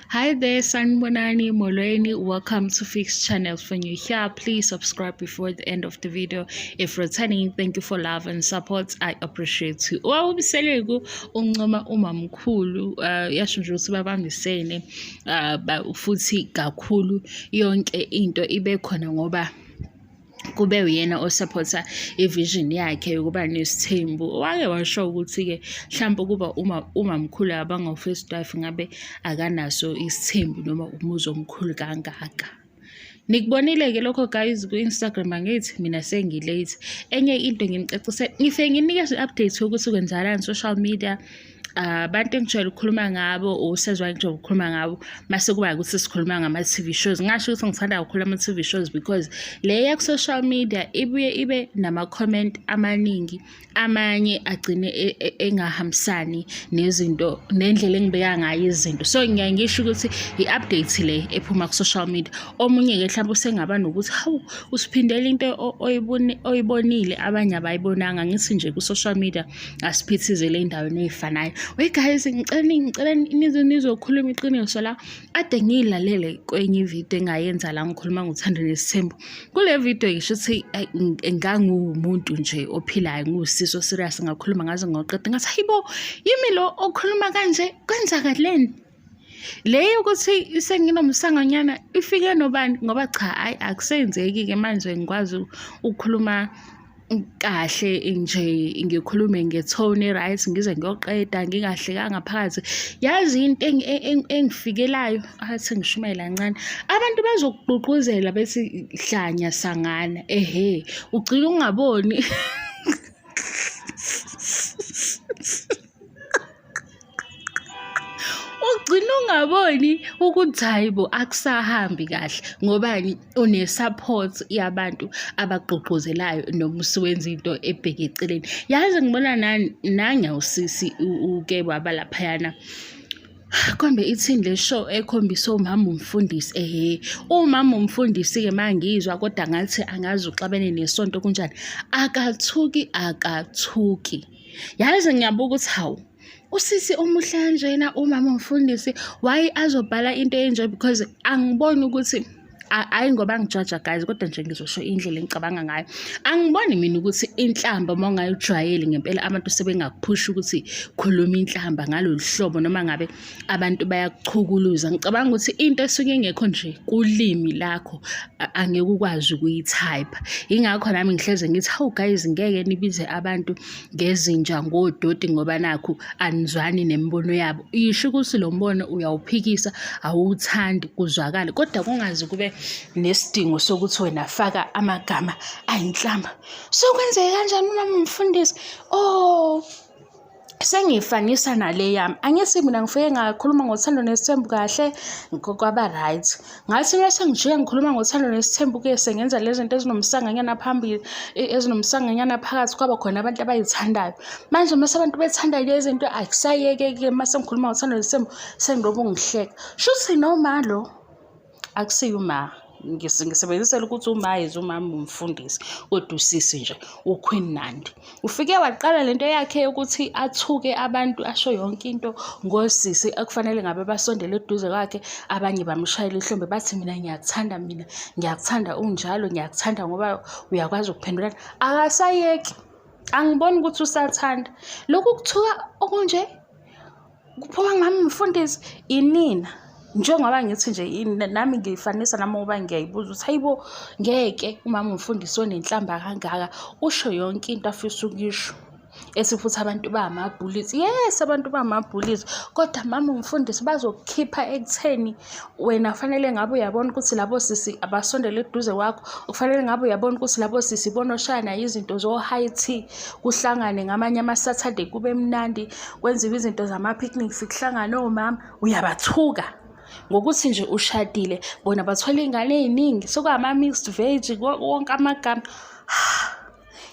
Hi there, Sanibonani Molweni. Welcome to Fix Channel. When you're here, please subscribe before the end of the video. If returning, thank you for love and support. I appreciate you. Wawubiseleku uncoma umamkhulu yasho nje ukuthi babambisene futhi kakhulu yonke into ibe khona ngoba kube uyena osaphotha i-vision yakhe yokuba nesithembu. Wake washo ukuthi-ke mhlawumpe ukuba uma umamkhulu abango-first wife ngabe akanaso isithembu noma umuzi omkhulu kangaka. Nikubonile-ke lokho guys ku-Instagram angithi mina sengi-late. Enye into nginicacise ngifike nginikeze i-update yokuthi kwenzakalani social media abantu engijwayele ukukhuluma ngabo osezwa engijwayele ukukhuluma ngabo mase kuba ukuthi sikhuluma ngama-TV shows. Ngasho ukuthi ngithanda kakhulu ama-TV shows because le yaku-social media ibuye ibe nama-comment amaningi, amanye agcine engahambisani nezinto nendlela engibeka ngayo izinto. So ngiyaye ngisho ukuthi i-update le ephuma ku-social media. Omunye-ke mhlawumbe usengaba nokuthi hawu usiphindela into oyibonile abanye abayibonanga. Ngithi nje ku-social media asiphithizele ey'ndaweni ey'fanayo. We guys, ngicela ngicela nize nizokhuluma iqiniso la. Ade ngiyilalele kwenye ividiyo engayenza la ngikhuluma ngothando nesithembu. Kule vidiyo ngisho ukuthi ngangiwumuntu nje ophilayo, ngiwusiso serious ngakhuluma ngaze ngaqeda ngathi hayibo, yimi lo okhuluma kanje kwenzakaleni? Le yokuthi senginomsanganyana ifike nobani ngoba cha hhayi akusenzeki-ke manje ngikwazi ukukhuluma kahle nje ngikhulume nge-tone e-right ngize ngiyoqeda ngingahlekanga phakathi. Yazi into engifikelayo athi ngishumayela kancane, abantu bazokugqugquzela bethi hlanya sangana, ehhe ugcine ungaboni. Ugcina ungaboni ukuthi hhayi bo akusahambi kahle ngobani une-support yabantu abagqugquzelayo noma usuwenza into ebheke eceleni. Yazi ngibona nanya usisi uke waba laphayana Kombe ithini le show ekhombisa umama umfundisi ehe umama umfundisi-ke uma ngizwa kodwa ngathi angazi uxabene nesonto kunjani akathuki akathuki. Yazi ngiyabuka ukuthi hawu usisi omuhle kanjena umama umfundisi why azobhala into enje because angiboni ukuthi hhayi ngoba ngijaja guys kodwa nje ngizosho indlela engicabanga ngayo. Angiboni mina ukuthi inhlamba uma ungayijwayeli ngempela abantu sebengakuphusha ukuthi khuluma inhlamba ngalolu hlobo noma ngabe abantu bayakuchukuluza. Ngicabanga ukuthi into esuke ingekho nje kulimi lakho angeke ukwazi ukuyithayipha. Yingakho nami ngihleze ngithi hawu guys ngeke nibize abantu ngezinja ngodoti ngoba nakhu anizwani nemibono yabo. Yisho ukuthi lo mbono uyawuphikisa awuwuthandi kuzwakale kodwa kungaze kube nesidingo sokuthi wena faka amagama ayinhlamba. So kwenzeke kanjani umama umfundisi? Oh sengiyifanisa nale yami. Angithi mina ngifike ngakhuluma ngothando nesithembu kahle kwaba right. Ngathi uma sengijike ngikhuluma ngothando nesithembu-ke sengenza lezi zinto ezinomsanganyana phambili, ezinomsanganyana phakathi kwaba khona abantu abayithandayo. Manje uma abantu bethanda lezi zinto akusayekeki-ke uma sengikhuluma ngothando nesithembu sengilobu ngihleka. Shuthi noma lo akusiye uma ngisebenzisela ukuthi uma is umama umfundisi kodwa usisi nje uQueen Nandi. Ufike waqala lento yakhe yokuthi athuke abantu asho yonke into ngosisi ekufanele ngabe basondele eduze kwakhe abanye bamshayela ihlombe bathi mina ngiyakuthanda mina ngiyakuthanda unjalo ngiyakuthanda ngoba uyakwazi ukuphendulana akasayeki angiboni ukuthi usathanda lokhu kuthuka okunje Kuphuma ngami mfundisi inina njengoba ngithi nje nami ngiyifanisa nami ngoba ngiyayibuza ukuthi hayibo ngeke umama umfundisi onenhlamba kangaka usho yonke into afisa ukuyisho ethi futhi abantu bamabhulisi yes abantu bamabhulisi kodwa mama umfundisi bazokukhipha ekutheni wena kufanele ngabe uyabona ukuthi labo sisi abasondele eduze kwakho kufanele ngabe uyabona ukuthi labo sisi bona oshaya nayo izinto zo-high tea kuhlangane ngamanye ama-Saturday kube mnandi kwenziwe izinto zama-picnics kuhlangane omama uyabathuka ngokuthi nje ushadile bona bathola iy'ngane ey'ningi sekuyama-mixed veg wonke amagama.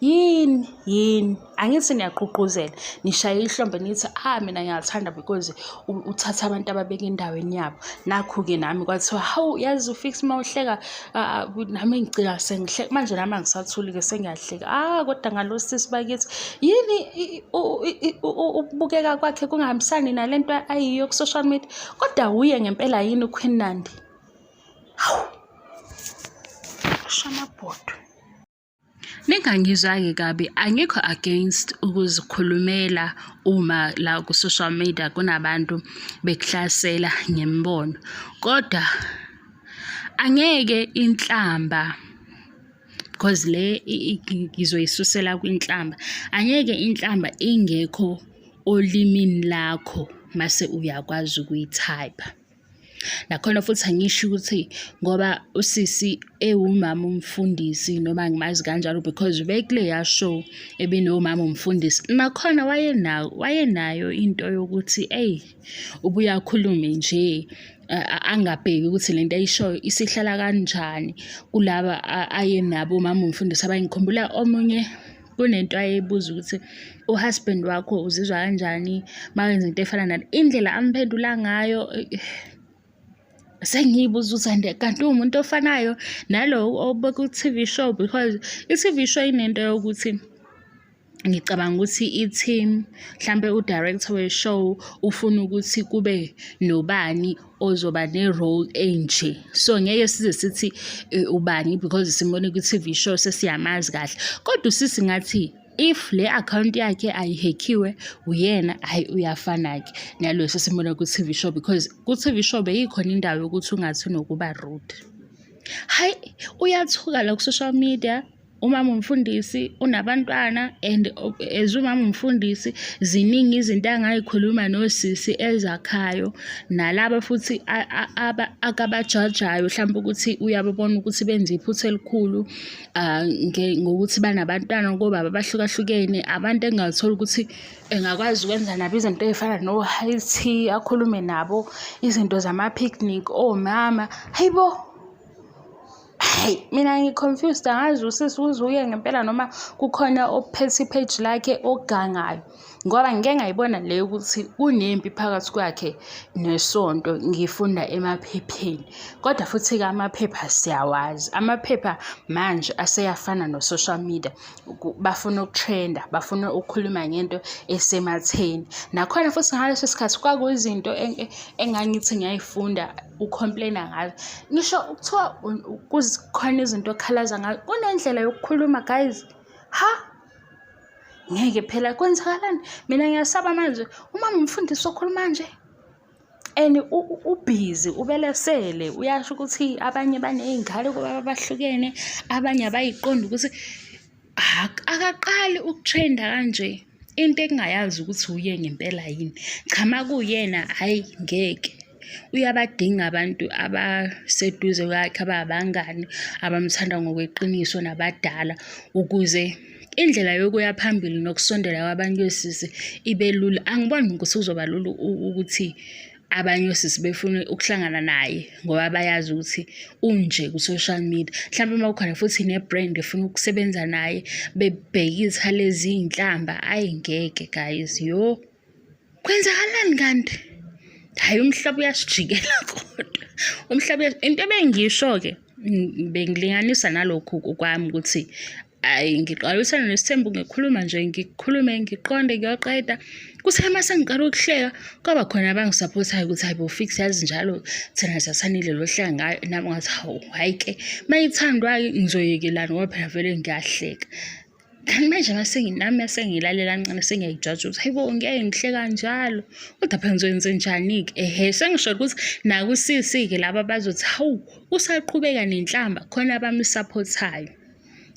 Yini yini angithi niyagqugquzela nishaye ihlombe nithi ah mina ngiyathanda because uthatha abantu ababeka endaweni yabo. Nakhu-ke nami kwathiwa hawu yazi uFix uma uhleka nami ngigcina sengihleka manje nami angisathuli-ke sengiyahleka. Ah kodwa ngalo sisi bakithi yini ukubukeka kwakhe kungahambisani nale nto ayiyo ku-social media kodwa wuye ngempela yini uQueen Nandi? Hawu asha amabhodwe. Ningangizwa-ke kabi, angikho against ukuzikhulumela uma la ku-social media kunabantu bekuhlasela ngemibono, kodwa angeke inhlamba because le ngizoyisusela kwinhlamba, angeke inhlamba ingekho olimini lakho mase uyakwazi ukuyithayipha. Nakhona futhi angisho ukuthi ngoba usisi ewumama umfundisi noma ngimazi kanjalo because ubekuleya show ebinomama umfundisi. Nakhona wayenayo wayenayo into yokuthi eyi ubuye akhulume nje angabheki ukuthi lento ayishoyo isihlala kanjani kulaba ayenabo umama umfundisi abanye. Ngikhumbula omunye kunento ayeyibuza ukuthi u-husband wakho uzizwa kanjani makenza into efana nale. Indlela amphendula ngayo sengiyibuza ukuthi ande kanti uwumuntu ofanayo nalo obeku-T_V show because i-T_V show inento yokuthi ngicabanga ukuthi i-team mhlampe u-director we-show ufuna ukuthi kube nobani ozoba ne-role enje. So ngeke size sithi ubani because simbone kwi-T_V show sesiyamazi kahle. Kodwa usisi ngathi if le akhawunti yakhe ayihekhiwe uyena, hhayi uyafana-ke nalo esesimbona kwi-T_V show because ku-T_V show beyikhona indawo yokuthi ungathi unokuba rude. Hhayi uyathuka la ku-social media. Umama umfundisi unabantwana and as umama umfundisi ziningi izinto angayikhuluma nosisi ezakhayo nalaba futhi akabajajayo mhlawumbe ukuthi uyababona ukuthi benze iphutha elikhulu ngokuthi banabantwana kobaba abahlukahlukene abantu engingathola ukuthi engakwazi ukwenza nabo izinto ey'fana no-high tea akhulume nabo izinto zama-picnic omama hayi bo. Hhayi, mina ngi-confused angazi usisi uze uye ngempela noma kukhona ophethe i-page lakhe ogangayo ngoba ngike ngayibona le yokuthi kunempi phakathi kwakhe nesonto ngifunda emaphepheni kodwa futhi-ke amaphepha siyawazi amaphepha manje aseyafana no-social media bafuna ukutrenda bafuna ukukhuluma ngento esematheni nakhona futhi ngaleso sikhathi kwakuyizinto engangithi ngiyayifunda ucomplaina ngazo ngisho kuthiwa kukhona izinto okhalaza ngazo kunendlela yokukhuluma guys ha ngeke phela kwenzakalani mina ngiyasaba manje umama umfundisi okhuluma nje and ubhizi ubelesele uyasho ukuthi abanye baney'ngane kobaba abahlukene abanye abayiqondi ukuthi akaqali ukutrenda kanje into engingayazi ukuthi uye ngempela yini cha makuyena hhayi ngeke uyabadinga abantu abaseduze kwakhe ababangani abamthanda ngokweqiniso nabadala ukuze indlela yokuya phambili nokusondela kwabanye osisi ibe lula. Angiboni ukuthi kuzoba lula ukuthi abanye osisi befune ukuhlangana naye ngoba bayazi ukuthi unje ku-social media. Mhlampe uma kukhona futhi ne-brand efuna ukusebenza naye bebhekisa lezi iy'nhlamba, ayi ngeke guys, yo. Kwenzakalani kanti? Hhayi umhlaba uyasijikela kodwa. Umhlaba into ebengisho-ke bengilinganisa nalokhu kwami ukuthi ayi ngiqala uthando nesithembu ngikhuluma nje ngikhulume ngiqonde ngiyoqeda kuthe uma sengiqala ukuhleka kwaba khona abangisaphothayo ukuthi hayi bo fix yazi njalo thina sasana indlela ohleka ngayo nami ngathi hawu hhayi-ke uma ithandwa-ke ngizoyekelani ngoba phela vele ngiyahleka. Kanti manje mase nami sengilalela kancane sengiyayijaja ukuthi hayibo ngeke ngihle kanjalo kodwa phela ngizoyenzenjani-ke ehe sengisho ukuthi nakusisi-ke laba bazothi hawu usaqhubeka nenhlamba khona abamsaphothayo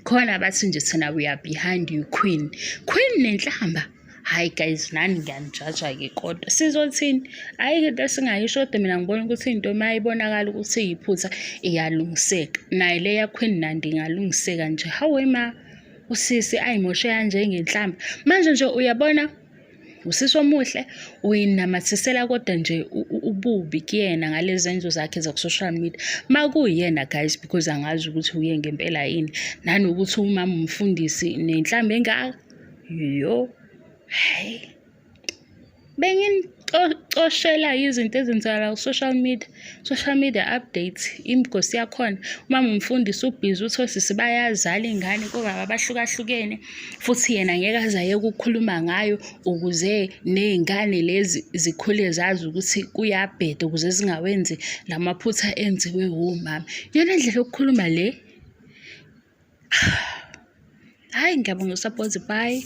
khona bathi nje thina we are behind you queen queen nenhlamba hhayi guys nani ngiyanijaja-ke kodwa sizothini ayikho into esingayisho kodwa mina ngibona ukuthi into uma ibonakala ukuthi iyiphutha iyalungiseka naye le yaQueen Nandi ingalungiseka nje hawe ma usisi ayimoshe kanje ngenhlamba manje nje uyabona. Usisi omuhle uyinamathisela kodwa nje ububi kuyena ngalezi zenzo zakhe zaku-social media. Makuyena guys because angazi ukuthi uye ngempela yini nanokuthi umama umfundisi nenhlamba engaka. Yo, hayi. Benginicoshela izinto ezenzakala ku-social media, social media updates, imigosi yakhona. Umama umfundisi ubhizi uthi osisi bayazala iy'ngane kobaba abahlukahlukene futhi yena ngeke aze ayeke ukukhuluma ngayo ukuze ney'ngane lezi zikhule zazi ukuthi kuyabheda ukuze zingawenzi la maphutha enziwe womama. Iyona ndlela yokukhuluma le? Hhayi, ngiyabonga usaphothi, bye.